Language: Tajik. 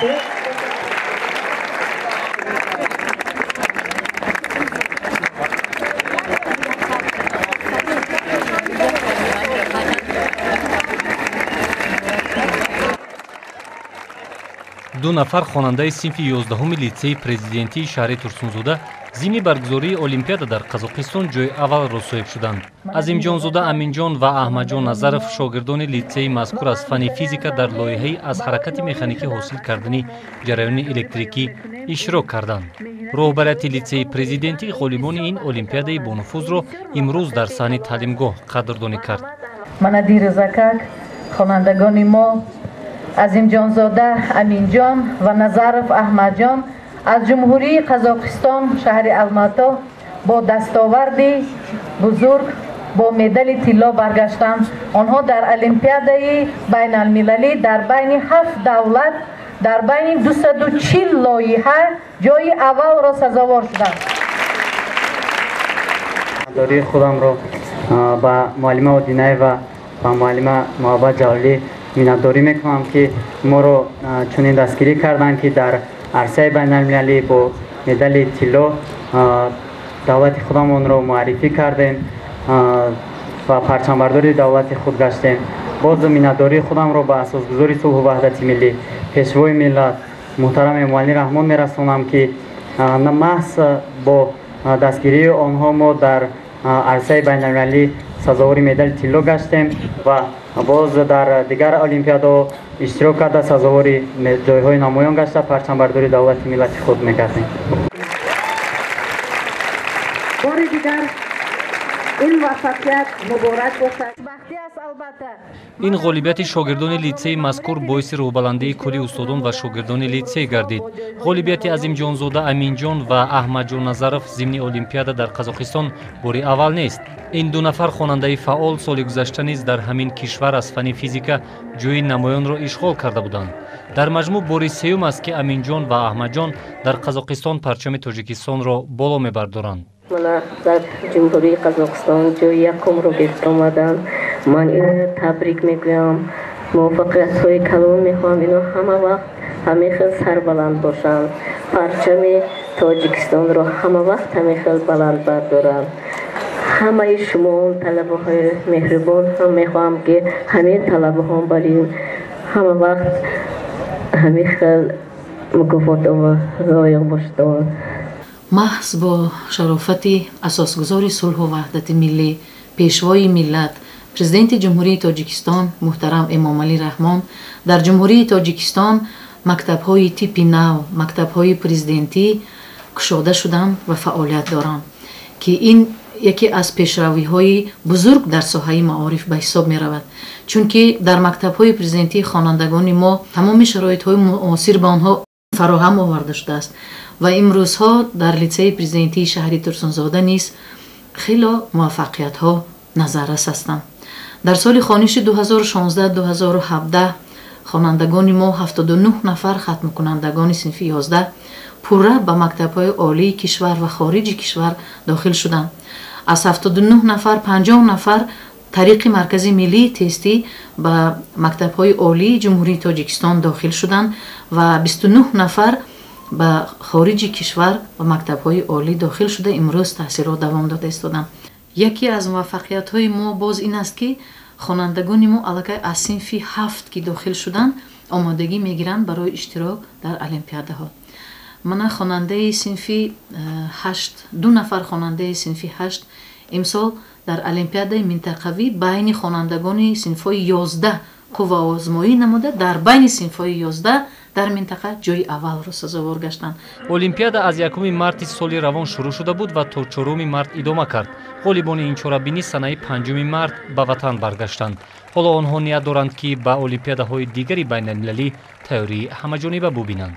Ду нафар хонандаи синфи 11-уми литсеи президентии шаҳри Турсунзода зимни баргузории олимпиада дар Қазоқистон ҷои аввалро соҳиб шуданд. Азимҷонзода Аминҷон ва Аҳмадҷон Назаров шогирдони литсеи мазкур аз фанни физика дар лоиҳаи аз ҳаракати механикӣ ҳосил кардани ҷараёни электрикӣ иштирок карданд. Роҳбарияти литсеи президентӣ ғолибони ин олимпиадаи бонуфузро имрӯз дар саҳни таълимгоҳ қадрдонӣ кард. Мана дирӯзакак хонандагони мо Азимҷонзода Аминҷон ва Назаров Аҳмадҷон аз Ҷумҳурии Қазоқистон шаҳри Алмато бо дастоварди бузург бо медали тилло баргаштанд. Онҳо дар олимпиадаи байналмилалӣ дар байни 7 давлат дар байни 240 лоиҳа ҷои аввалро сазовор шуданд. Дории худамро ба муаллима Одинаева ва муаллима Муҳаббат Ҷалолӣ миннатдорӣ мекунам, ки моро чунин дастгирӣ карданд, ки дар арсаи байналмилалӣ бо медали тилло давлати худамонро муаррифӣ кардем ва парчамбардори давлати худ гаштем. Боз миннатдории худамро ба асосгузори сулҳу ваҳдати миллӣ, пешвои миллат муҳтарам Эмомалӣ Раҳмон мерасонам, ки маҳз бо дастгирии онҳо мо дар арсаи байналмилалӣ сазовори медали тилло гаштем ва боз дар дигар олимпиадаҳо иштирок карда сазовори ҷойҳои намоён гашта парчамбардори давлати миллати худ мегардем. Бори дигар ин муваффақият муборак бошад. Ин ғолибияти шогирдони литсеи мазкур боиси рӯҳбаландии кулли устодон ва шогирдони литсей гардид. Ғолибияти Азимҷонзода Аминҷон ва Аҳмадҷон Назаров зимни олимпиада дар Қазоқистон бори аввал нест. Ин ду нафар хонандаи фаъол соли гузашта низ дар ҳамин кишвар аз фанни физика ҷои намоёнро ишғол карда буданд. Дар маҷмӯъ бори сеюм аст, ки Аминҷон ва Аҳмадҷон дар Қазоқистон парчами Тоҷикистонро боло мебардоранд. Мана дар Ҷумҳурии Қазоқистон ҷои якумро гирифта омаданд. Ман инро табрик мегӯям. Муваффақиятҳои калон мехоҳам. Ино ҳама вақт ҳамин хел сарбаланд бошанд. Парчами Тоҷикистонро ҳама вақт ҳамин хел баланд бардоранд. Ҳамаи шумо талабаҳои меҳрибон ҳам мехоҳам, ки ҳамин талабаҳо барин ҳама вақт ҳамин хел мукофот лоиқ бошанд. Маҳз бо шарофати асосгузори сулҳу ваҳдати миллӣ, пешвои миллат, президенти Ҷумҳурии Тоҷикистон муҳтарам Эмомалӣ Раҳмон дар Ҷумҳурии Тоҷикистон мактабҳои типи нав, мактабҳои президентӣ кушода шуданд ва фаъолият доранд, ки ин яке аз пешравиҳои бузург дар соҳаи маориф ба ҳисоб меравад. Чунки дар мактабҳои президентӣ хонандагони мо тамоми шароитҳои муосир ба онҳо фароҳам оварда шудааст ва имрӯзҳо дар литсеи президентии шаҳри Турсунзода низ хело муваффақиятҳо назаррас ҳастанд. Дар соли хониши 2016-2017 хонандагони мо 79 нафар хатмкунандагони синфи 11 пурра ба мактабҳои олии кишвар ва хориҷи кишвар дохил шуданд. Аз 79 нафар 50 нафар тариқи Маркази миллии тестӣ ба мактабҳои олии Ҷумҳурии Тоҷикистон дохил шуданд ва 29 нафар ба хориҷи кишвар ва мактабҳои олӣ дохил шуда имрӯз таҳсилро давом дода истоданд. Яке аз муваффақиятҳои мо боз ин аст, ки хонандагони мо аллакай аз синфи 7 ки дохил шуданд омодагӣ мегиранд барои иштирок дар олимпиадаҳо. Мана хонандаи синфи 8, ду нафар хонандаи синфи 8 имсол дар олимпиадаи минтақавӣ байни хонандагони синфҳои 11 қувваозмоӣ намуда дар байни синфҳои 11 дар минтақа ҷои аввалро сазовор гаштанд. Олимпиада аз 1 марти соли равон шурӯъ шуда буд ва то 4 март идома кард. Ғолибони ин чорабинӣ санаи 5 март ба ватан баргаштанд. Ҳоло онҳо ният доранд, ки ба олимпиадаҳои дигари байналмилалӣ тайёрии ҳамаҷониба бубинанд.